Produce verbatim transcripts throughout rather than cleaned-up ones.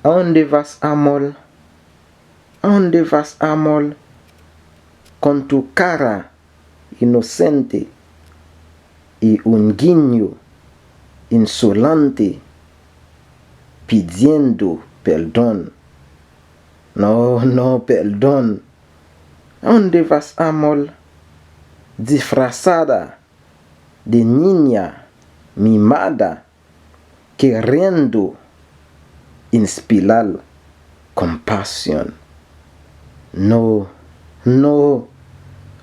A dónde vas amor? A dónde vas amor? Con tu cara inocente y un guiño insolente pidiendo perdón. No, no, perdón. A dónde vas amor? Disfrazada de niña mimada queriendo inspirar compasión. No, no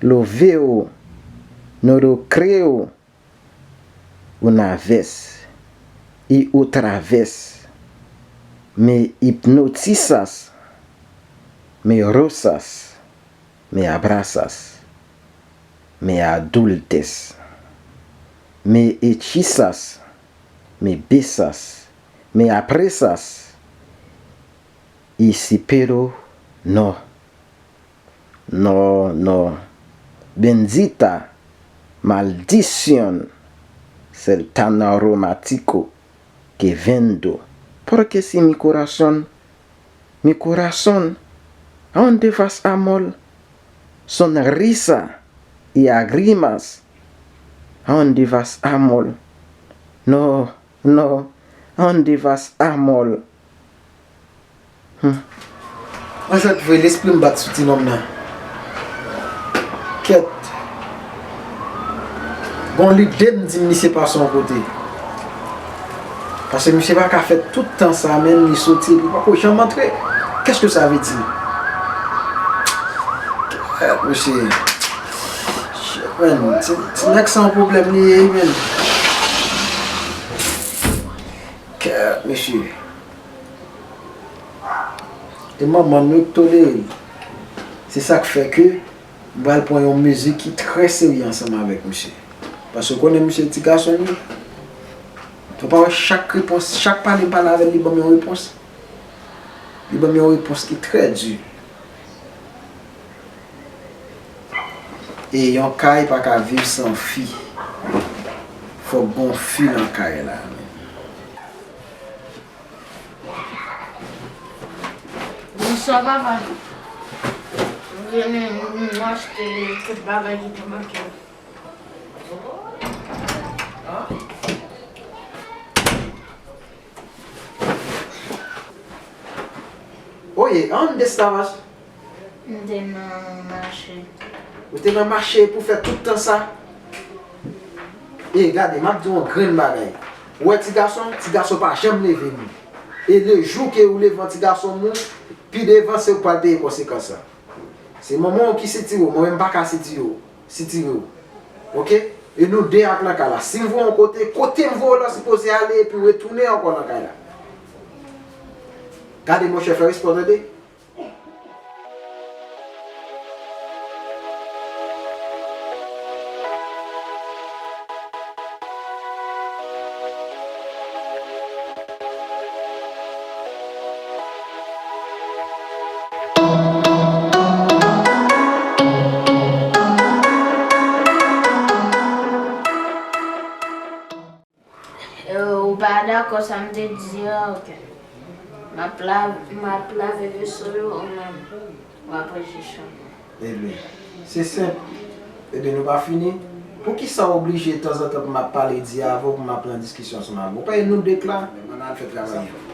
lo veo, no lo creo. Una vez y otra vez me hipnotizas, me rozas, me abrazas, me adultes, me hechizas, me besas, me apresas, y si pero no, no, no, bendita maldición, ser tan aromático que vendo, porque si mi corazón, mi corazón, a dónde vas amor? Sonrisa y lágrimas, a dónde vas amor? No, no, a dónde vas amor? Hmm. An fèt vre, lespri m bat sou ti nonm nan. Kèt. Bon, lide m di m misye pase yon kote. Paske misye pa ka fè tout tan sa, menm li soti epi pako janm antre. Qu'est-ce que ça veut dire? Kèt, mesye. Shit, man. Ti, ti nèg sa yon pwoblèm li ye, man. Kèt, mesye. E manman nou k tolere l. Se sa k fè ke m pral pran yon mezi ki trè serye ansanm avèk misye. Paske w konnen misye ti gason m ye. Ou pa wè chak repons, chak pale m pale avè l, li ban m yon repons. Li ban m yon repons ki trè di. E yon kay pa ka viv san fi. Fòk gon fi nan kay la, men. Bonswa, papa. M vini, m achte tout bagay ki te manke m. Oye, a dónde estabas? M te nan mache. Ou te nan mache pou fè tout tan sa? E gade, m ap di w yon grenn bagay. Ou wè ti gason, ti gason pa janm leve nwi. E le jou ke ou leve yon ti gason moun, pi devan se ou k pral peye konsekans lan. Se manman w ki sitire w, mwen menm m pa ka sitire w, sitire w. Oke? E nou de ak nan kay la. Si m voye w yon kote, kote m voye w la sipoze ale epi w retounen ankò nan kay la. Gade monchè, fè respè w tande. E ou pa dakò sa m te di a, oke. M ap la, m ap lave veso yo, ou menm, w ap ranje chanm nan. Ebyen, se senp. Ebyen, nou pa fini. Poukisa w oblije tanzantan pou m ap pale di avè w, pou m ap pran diskisyon ansanm avè w? Ou pa wè nou de k la? Men ann al fè travay nou.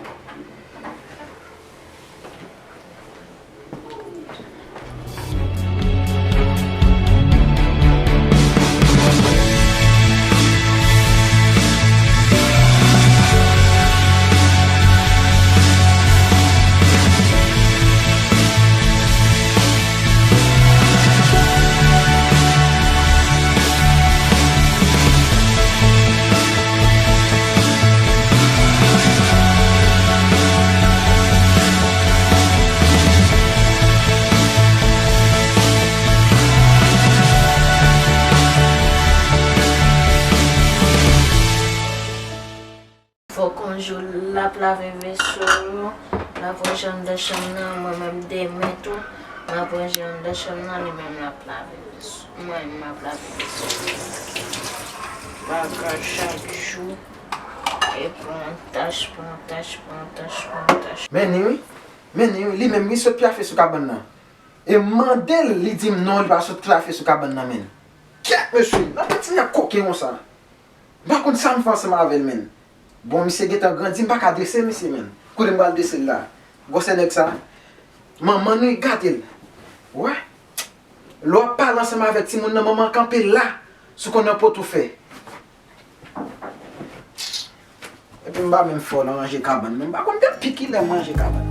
Fòk yon jou l ap lave veso yo, l ap ranje anndan chanm nan, mwen menm demen tou, m ap ranje anndan chanm nan, li menm l ap lave veso. Mwen menm m ap lave veso. Bagay chak jou. Men ni wi. Men ni wi. Li menm wi sot pyafe sou kabann nan. E m mande l, li di m non, li pa sot pyafe sou kabann nan, men. Kèt, mesye, nan pati nèg koken konsa. M pa konn sa m fè ansanm avè l, men. Bon, misye gentan grandi, m pa ka drese misye, men. Kote m pral drese l la? Gwosè nèg sa. Manman nou gade l. Wè. Lè w ap pale ansanm avèk timoun nan, manman kanpe la. Si w konn nan pot ou fè. Epi m pa menm fò nan ranje kabann, men m pa konn depi kilè m ranje kabann.